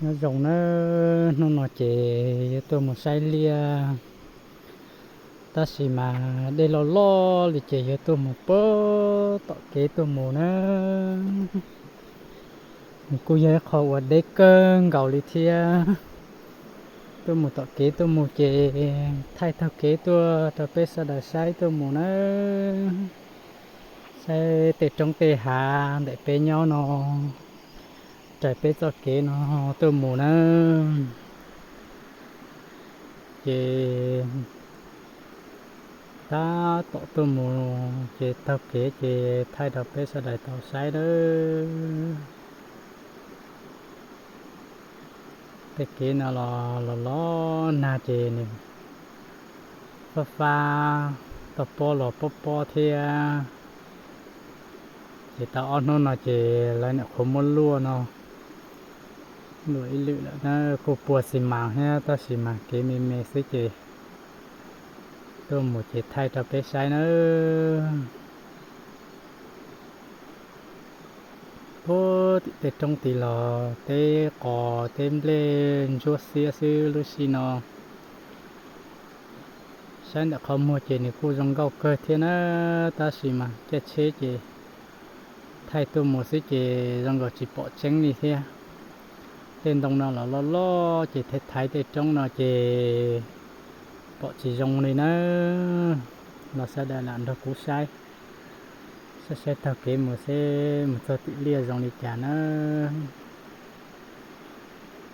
Nyob zoo nawb, hnub no ces yuav tuaj mus saib liaj, tab sis mas dej loj loj li ces yuav tuaj mus puag tom kev tuaj mus na. Nws kuj yog ib qho uas deb kawg nkaus li thiab. Tuaj mus tom kev tuaj mus ces thaij taug kev tuaj rau peb sawv daws saib tuaj mus na. Saib tej roob tej hav ntawm peb nyob no, raws peb txoj kev no tuaj mus na. Ces tab tom tuaj mus ces taug kev ces thaij rau peb sawv daws tau saib nawb. Tej kev no los los los nag ces nws fab fab, toj pob los pob pob thiab. Ces tau ob hnub no ces lawv nyuam qhuav muab luaj no, luaj ib lwm lawm na, kuj pua xi mas thiab tab sis mas kev me me xwb ces tuaj mus ces thaij rau peb saib nawb. Puag tim tej roob tid los teb qos teb nplej ntsuab xiab xwb lub sij no. Saib ntawm qhov muag ces nws kuj zoo nkauj kawg thiab na, tab sis mas caij tsheb ces thaij tuaj mus xwb ces zoo nkaus tsis pom tseeb li thiab. Tej ntoo no los loj loj ces thaiv thaiv tej roob no ces pom tsis zoo li na. Los sawv daws lam nrog kuv saib, saib saib taug kev mus seb mus txog tim liaj zoo li cas na.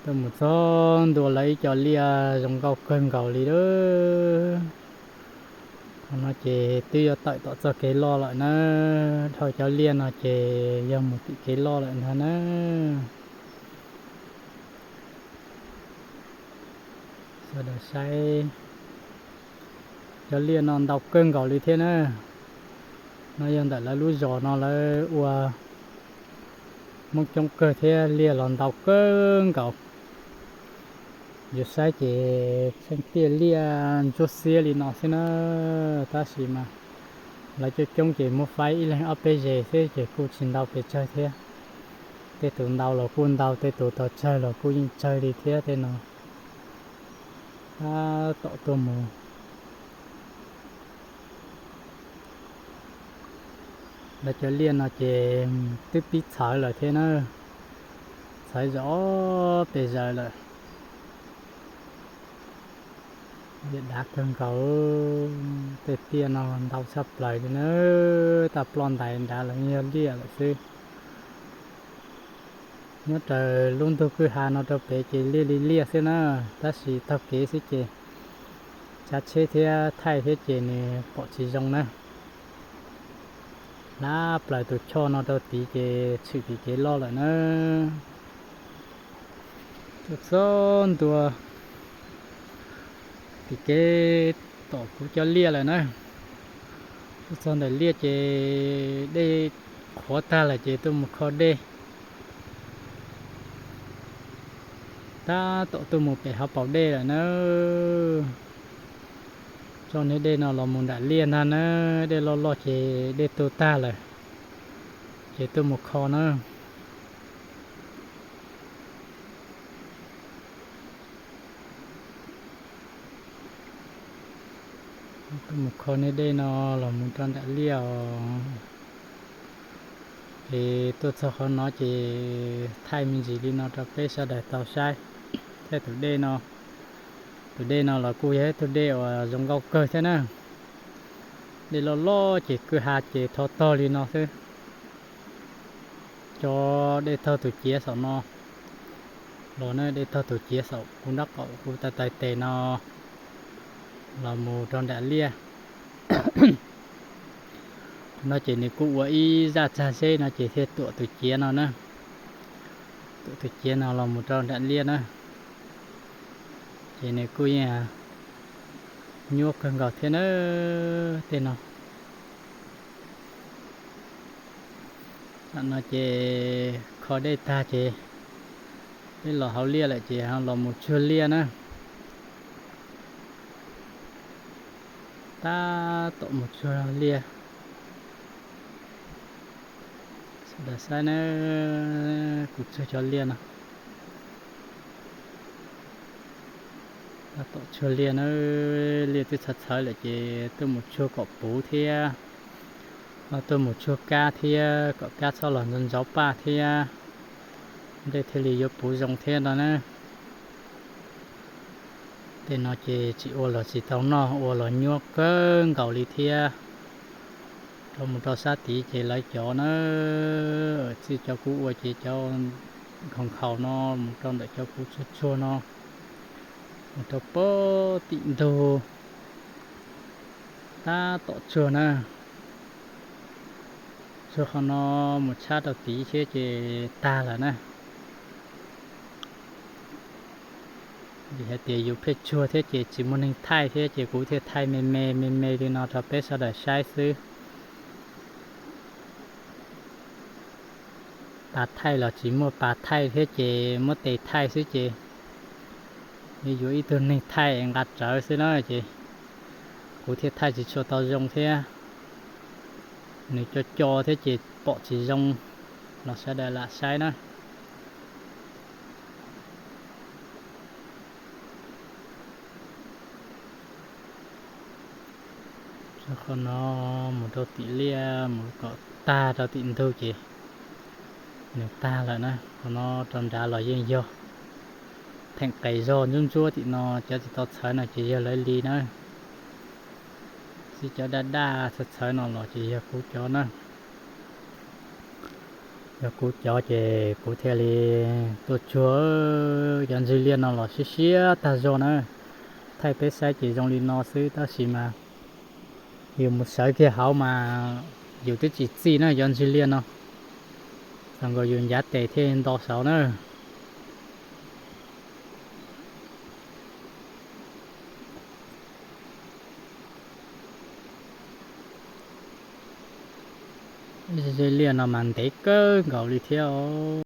Tuaj mus txog ntua lawv ib co liaj zoo nkauj kawg nkaus li lawm. Qhov no ces twb yuav tawm tom txoj kev loj lawm na. Dhau cov liaj no ces yog mus tim kev loj lawm ntag na. Sawv daws saib, cov liaj no ntau kawg nkaus li thiab na. No yog ntawm lawv lub zos no lawv ua Hmoob coob kawg thiab liaj los ntau kawg nkaus. Yus saib ces tseem tiaj liaj ntsuab xiab li no xwb na, tab sis mas lawv coob coob ces muab faib ib leeg ob peb zes xwb ces kuj tsis ntau pes tsawg thiab. Tej tus ntau los kuj ntau, tej tus tau tsawg los kuj yeej tsawg li thiab tej no. Tab tom tuaj mus, lawv cov liaj no ces twb pib txhawv lawm thiab na, txhawv zom pes zaws lawm. Liaj dav kawg nkaus, tej tiaj no ntau tshaj plaws li na, tag ploj ntais nrad los yog liaj lawm xwb. Nyob raws lub ntug kwj ha no rau pem ces liaj li liaj xwb na, tab sis taug kev xwb ces tsav tsheb thiab thaij thiab ces nws pom tsis zoo na. Hlab plaws tus choj no rau tid ces tshwm tim kev loj lawm na. Tuaj txog ntua tim kev tom kuv cov liaj lawm na. Tuaj txog ntawm liaj ces dej qhuav tag lawm ces tuaj mus kho dej. Tab tom tuaj mus pem hauv paus dej lawm na. Tso niag dej no los mus nram liaj ntag na, dej loj loj ces dej tu tag lawm, ces tuaj mus kho na. Tuaj mus kho niag dej no los mus rau nram liaj os. Ces tuaj txog qhov no ces thaij me ntsis li no rau peb sawv daws tau saib. Thiab tus dej no, tus dej no los kuj yog ib tug dej uas zoo nkauj kawg thiab na. Dej loj loj ces kwj ha ces thov tog li no xwb. Cov dej taug tus ciav saum no los na, dej taug tus ciav saum kuv nraub qaum kuv tais tais tes no los mus rau nram liaj. Qhov no ces nws kuj ua ib zaj tsag zeb no ces thiaj tuam tus ciav no na. Tuam tus ciav no los mus rau nram liaj na. Ces nws kuj yeej nyuaj kawg nkaus thiab na tej no. Tam no ces kho dej tag ces peb los hauv liaj lawm ces los mus tsuag liaj na. Tab tom mus tsuag liaj. Sawv daws saib na, kuv tsuag cov liaj no. Tab tom tsuag liaj na, liaj twb txhawv txhawv lawm ces tuaj mus tsuag kom puv thiab, ho tuaj mus tsuag kab thiab kom kab txhob los ntxov ntxov paj thiab, nplej thiaj li yuav puv zoo thiab no na. Tej no ces tsis ua los tsis tau noj, ua los nyuaj kawg nkaus li thiab. Rau mus rau sab tid ces lawv cov na, txij cov kuv ua ces cov nkhaus nkhaus no mus rau ntawm cov kuv tsuag tsuag no, mus rau pem tim ntug tab tom tsuag na. Tsuag qhov no mus tshab rau tid thiab ces tag lawm na. Vim hais tias yus pheej tsuag thiab ces tsis muaj neeg thaij thiab ces kuv thiaj thaij me me me me li no rau peb sawv daws saib xwb. Pas thaij los tsis muaj pas thaij thiab ces muab tes thaij xwb ces yuav ib tug neeg thaij nqa rawv xwb na ces kuv thiaj thaij tsis tshua tau zoo thiab. Nws co co thiab ces pom tsis zoo, los sawv daws lam saib na. Qhov no mus rau tim liaj mus kom tag rau tim ntug ces nws tag lawm na. Qhov no rau nrad los yeej yog theem qes zog ntsuab ntsuab tim no, cov tsis tau txhawv no ces yog lawv li na. Txij cov daj daj txhawv txhawv no los ces yog kuv cov na. Yog kuv cov ces kuv thiaj li tuaj tsuag. Cov ntxwg liaj no los siab siab tag zog na. Thaij peb saib ces zoo li no xwb tab sis mas yus mus sawv kiag hauv mas yus twb tsis txij na cov ntxwg liaj no. Txawm nkaus yus ncav tes thiaj nto saud na. Ntxwg liaj no mas ntev kawg nkaus li thiab os.